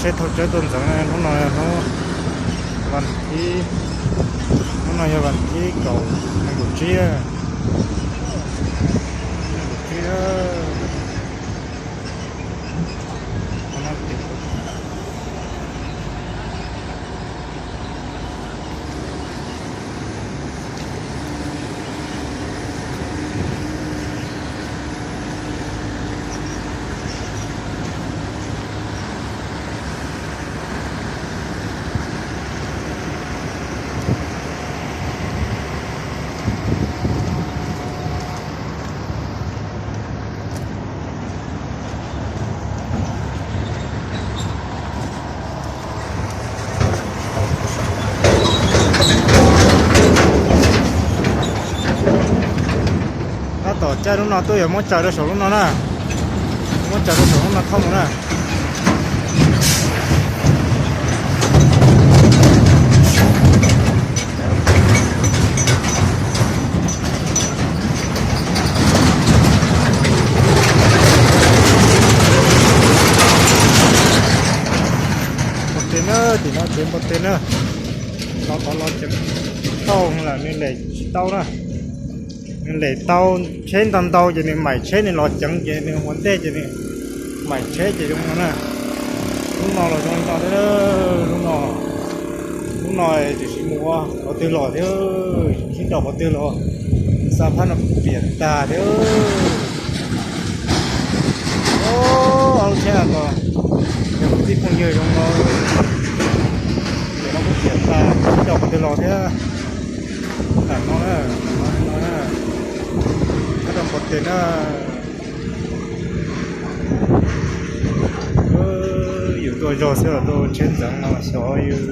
Peb thauj tsawb tuaj ntxeev, hnub no yog hnub vas thib, hnub no yog vas thib kaum, nees nkaum tsib, nees nkaum tsib. Tab tom caij lub no tuaj yuav muab tsaws rau saum lub no na. Muab tsaws rau saum lub no thauj mus na. Npau tes na, tim no ces npau tes na. Los tod los ces tau lawm, nws lem tsis tau na. Nws lem tau, tsheb ntau ntau ces nws maim tsheb nws los ceev ces nws ua ntej ces nws maim tsheb ces zoo no na. Lub no los zoo li no thiab, lub no, lub no tiam sis mus ua qhov twg los thiab, sib nraus qhov twg los, xa phab no piam tag thiab. Ob lub tsheb no los, yog kuv tij phooj ywg zoo no, piam no kuj piam tag, sib nraus qhov twg los thiab. Tam no na, tam no na, nyob rau Npau Tes na. Yus tuaj zog xwb los tuaj tsheb ntxeev no xyov yus